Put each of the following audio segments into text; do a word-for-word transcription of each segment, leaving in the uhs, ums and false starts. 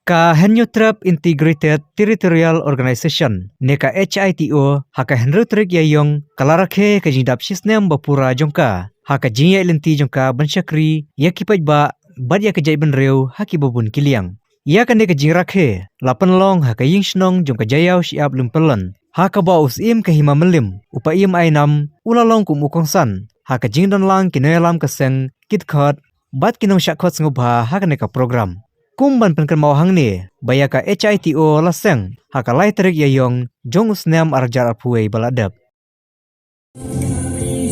Ka Hynñiewtrep Integrated Territorial Organization ne ka H I T O ha ka hynriew tarik Ïaïong ka la rakhe ka jingdap shisnem ba pura jong ka ha ka jingïaid lynti jong ka ban shakri ïa ki paidbah bad ïa ka jaitbynriew ha kiba bun ki liang. Ïa kane ka jingrakhe la pynlong ha ka ïing shnong jong ka Jaïaw Shyiap Lympylon ha kaba u Syiem ka Hima Mylliem, u Paiem Ainam, u la long kum u kongsan ha ka jingdonlang ki nongïalam ka seng, ki dkhot bad ki nongshah khot sngewbha ha kane ka program. Kum ban pynkynmaw hangne ba ïa ka H I T O la seng ha ka lai tarik Ïaïong jong u snem ar hajar arphew wei ba la dep.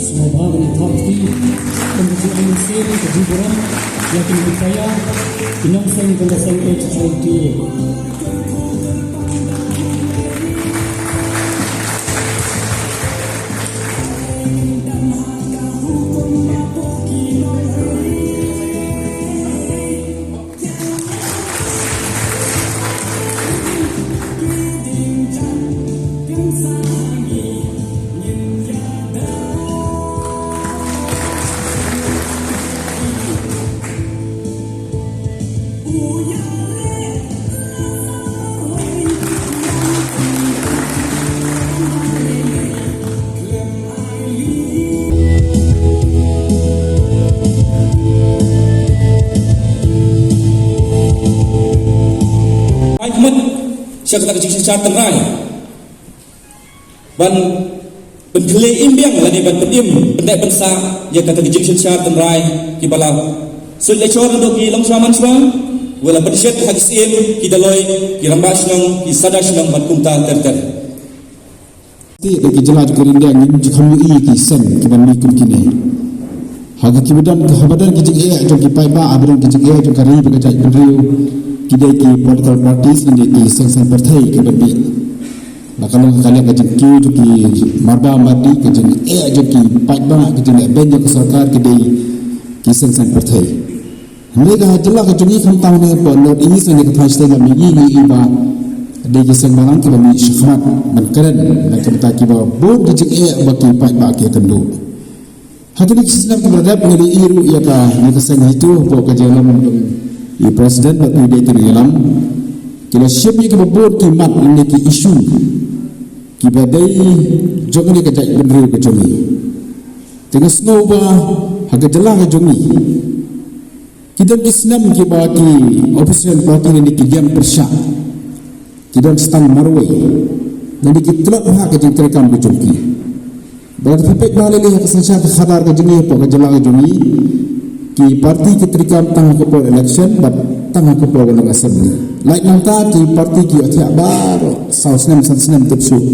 Sngewbha ban ïathoh kti, kum ka jingïasyllok ka jingburom ïa ki nongkynrad, ki nongseng jong ka seng H I T O. Ai khmat sha kata ka jingsynshar tynrai ban pynkhleh im biang lane ban pynim pyndep pynsah ïa kata ka jingsynshar tynrai kiba la suid la shor naduh ki longshuwa manshuwa, wei la pynshet ha ki syiem, ki dolloi, ki rangbah shnong, ki sardar shnong bad kumta ter ter. Te da ki jylla jong ka India ngim ju kham ïohi ki seng kiban mih kum kine. Ha ka kiba don, haba don ki jingeh jong ki paidbah, haba don ki jingeh jong ka ri bad ka jaitbynriew, ki dei ki political parties lane ki seng saiñ pyrthei kiban mih. La ka long ka liang ka jingkiew jong ki marba mardi, ka jingeh jong ki paidbah, ka jingleh beiñ jong ka sorkar, ki dei ki seng saiñ pyrthei. Hynrei ka jylla ka jong ngi khamtam ne hapoh North East ne ka thaiñ shatei lam ngi ngi i ba dei ki seng balang kiba mih shakhmat ban kren na ka bynta kiba bun ki jingeh ba ki paidbah ki kynduh. Ha kine ki snem kiba la dep ngi la i ruh ïa kane ka seng H I T O hapoh ka jingïalam jong i president bad i dei ki nongïalam, ki la shim ïa kiba bun ki mat ne ki issue kiba dei jong kane ka jaitbynriew ka jong ngi. Te nga sngew ba ha ka jylla ka jong ngi ki don ki snem kiba ki opposition party ne ki liang pyrshah, ki don stang marwei, ne ki tlot ha ka jingtreikam ka jong ki. Ba ka peit ba lei lei ha ka synshar ka khadar ka jong ngi hapoh ka jylla ka jong ngi, ki party ki treikam tang ha ka por election bad tang ha ka por ka long assembly. Lait nangta ki party ki ïathiah baroh saw snem san snem tip shuh.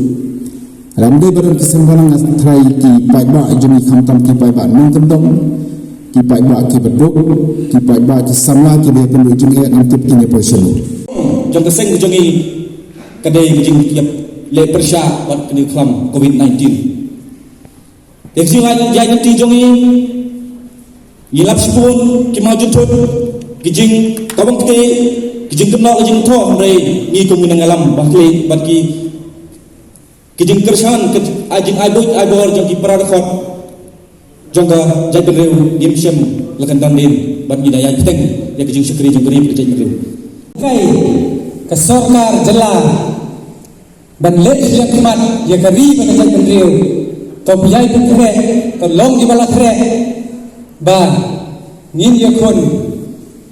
Lada ym dei ba don ki seng balang, nga tharai ki paidbah jong ngi khamtam ki paidbah nongkyndong, ki paidbah kiba duk, ki paidbah ki samla kiba ïakynduh jingeh, ngam tip kin ïa poi shano. Jong ka seng jong ngi ka dei ka jingïaleh pyrshah bad ka jingkhlam covid nineteen. Ka jingïaid lynti jong ngi, ngi lap shibun ki mawjynthut, ki jingkawang kti, ki jingkynnoh, ki jingthoh, hynrei ngi kum ki nongïalam ba khlieh bad ki Ki jingkyrshan, ki, ai jing, ai buit, ai bor jong ki para dkhot jong ka jaitbynriew ngim shym la kan don dien, bad ngi da ïaid bteng ïa ka jingshakri jong ka ri bad ka jaitbynriew. Kai ka sorkar jylla ban leh shiliang khmat ïa ka ri bad ka jaitbynriew. To phi ïai pynkhreh, to long kiba la khreh. Ba ngin ïakhun,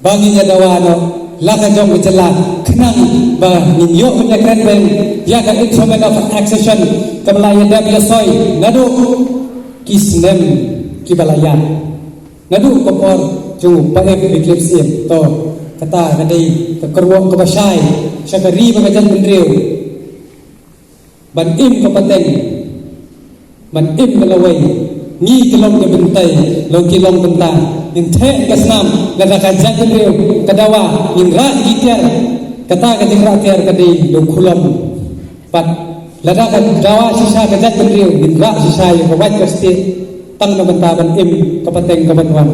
ba ngin ïa dawa noh la ka jong ka jylla, khnang ba ngin ïoh ban ïakren beiñ ïa ka Instrument of Accession kaba la ïadep ïasoi naduh ki snem kiba la ïaid, naduh ka por jong u Paiem Biklip Syiem. To kata ka dei ka kyrwoh kaba shai sha ka ri bad ka jaitbynriew. Ban im ka pateng, ban im ka lawei, ngi ki long ka bynta, long ki long bynta, ngin theh ka snam, lada ka jaitbynriew ka dawa, ngin rah ki tiar, kata ka jingrah tiar ka dei da u khulom. Bad lada ka dawa shisha ka jaitbynriew, ngin rah shisha ïa ka wait ka stieh, tang na bynta ban im ka pateng ka ban wan.